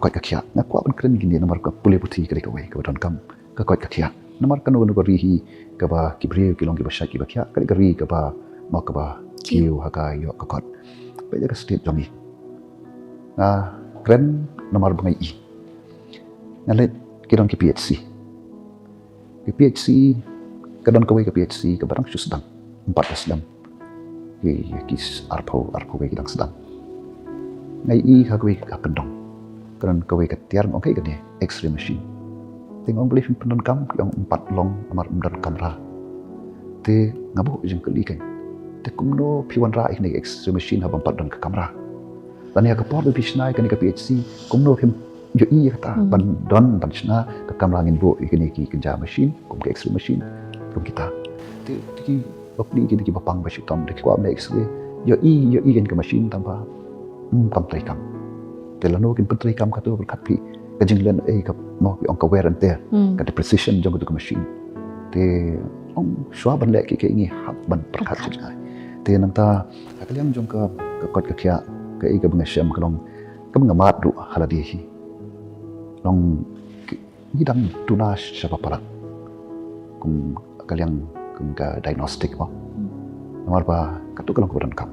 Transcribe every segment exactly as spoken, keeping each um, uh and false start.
koit ka khiah. Nga kwah ban kren kine namar ka pule puthi ka dei kawei kaba donkam ka koit ka khiah. Namar kano kano ka ri hi kaba ki briew ki long kiba shait kiba khiah, ka dei ka ri kaba mo kaba kiew ha ka ïoh ka kot. Peit ïa ka state jong ngi. Nga kren namar ba nga i. Nga leit ki don ki P H C. Ki P H C, ka don kawei ka P H C kaba dang shu sdang. Ym pat da sdang. Ki ki arphew arphew wei ki dang sdang. Nga i ha kawei ka kyndong. Ka don kawei ka tiar, nga ong kaei kane, X-ray machine. Te nga ong balei phim pyndonkam, ki ong ym pat long namar ym don kamra. Te nga buh jingkylli kein. Te kumno phi wanrah ïa kane ka X-ray machine haba ym pat don ka kamra? Lane ha ka por ba phi shna ïa kane ka P H C, kumno phim ïohi ïa kata, ban don ban shna ka kamra, ngin buh ïa kine ki kynja machine kum ka X-ray machine kum kita. Te ki bapli ki, ki bapang ba shitom, da ki kwah ban leh X-ray, ïohi ïohi kein ka machine tang ba ym kam treikam. Te lano kin pyntreikam kato, pyrkhat phi ka jinglen, eh, ka mo ki ong ka wear and tear, ka depreciation jong kato ka machine. Te ong shuwa ban leh ki, ki ngi hap ban pyrkhat jingïa. Te nangta ha ka liang jong ka, ka koit ka khiah, kaei kaba nga shem ka long kaba nga mad ruh ha lade hi. Long ki, ngi dang duna shaba palat kum ka liang kum ka diagnostic mo. Namar ba kato ka long kaba donkam.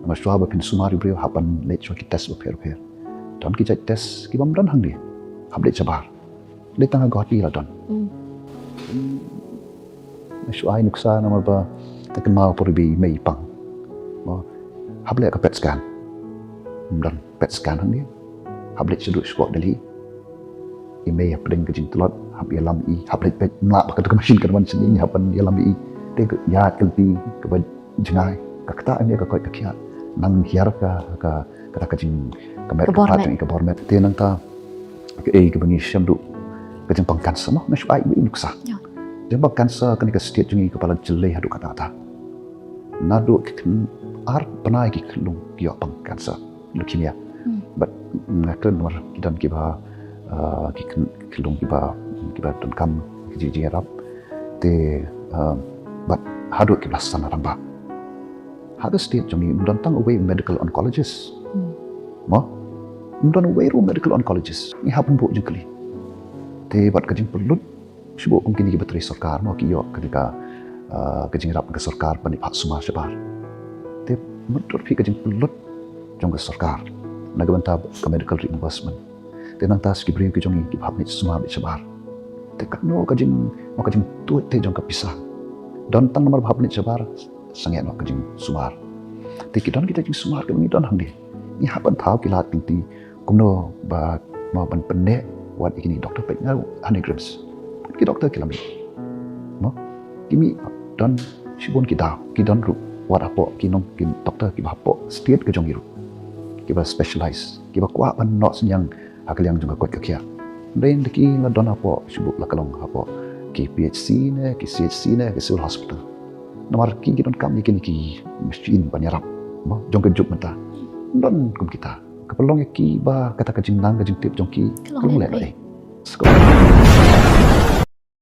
Namar shuwa ba phin sumar ïa u briew hap ban leit shuwa ki test bapher bapher. Don ki jait test kibym don hangne, hap leit shabar. Leit tang ha Guwahati la don. Nga shu ai nuksa namar ba nga kynmaw por ba i mei i pang. Mo, hap leit ka PET scan. Ym don PET scan hangne. Hap leit shaduh shapoh Delhi. I mei hapdeng ka jingtlot, hap ïalam i, hap leit peit, ym lah ba kato ka machine kan wan shane, hap ban ïalam i. Te ka ïaid ka lynti kaba jngai. Ka ktah ïa ka koit ka khiah. Nang hiar ka, ka, kata ka jing, ka met ka phad jong i, ka bor met. Te nangta kaei kaba ngi shem ruh, ka jingpang cancer mo, nga shu ai i nuksa. Jingpang cancer kane ka state jong ngi ka palat jyllei haduh katta katta. Naduh ki khyn, ar bnai ki khyllung ki ïoh pang cancer, leukemia. Bad nga kren namar ki don kiba, ah, ki khyn, khyllung kiba, kiba donkam ki jing, jingïarap. Te, ah, bad haduh ki ba la san rangbah. Ha ka state jong ngi ym don tang uwei medical oncologist. Mo? Ym don uwei ruh medical oncologist. Ngi hap ban buh jingkylli. Te bad ka jingpynlut, shu buh kum kine kiba trei sorkar mo, ki ïoh kane ka, ah, ka jingïarap ka sorkar ban ïa phah sumar shabar. Te mutdur phi ka jingpynlut jong ka sorkar na ka bynta ka medical reimbursement. Te nangta sa ki briew ki jong ngi kiba hap leit sumar leit shabar. Te katno ka jing, mo, ka jingtuid te jong ka pisa. Don tang namar ba hap leit shabar, sangeh noh ka jingsumar. Te ki don kita jingsumar kiba ngi don hangne. Ngi hap ban thaw ki lad ki lynti kumno ba, mo, ban pynneh wat ïa kine ki doktor. Peit nga hangne ha NEIGRIHMS, ki doktor ki la mih. Mo, ki mih don shibun ki daw, ki don ruh wat hapoh ki nong, ki doktor kiba hapoh state ka jong ngi ruh, kiba specialize, kiba kwah ban noh synñiang ha ka liang jong ka koit ka khiah. Hynrei da ki la don hapoh, shu buh la ka long hapoh ki PHC ne, ki CHC ne, ki civil hospital. Namar ki, ki donkam ïa kine ki machine ban ïarap, mo, jong ka juk mynta. Don kum kita. Ka pynlong ïa ki ba kata ka jingnang ka jingtip jong ki ka long lehnohei.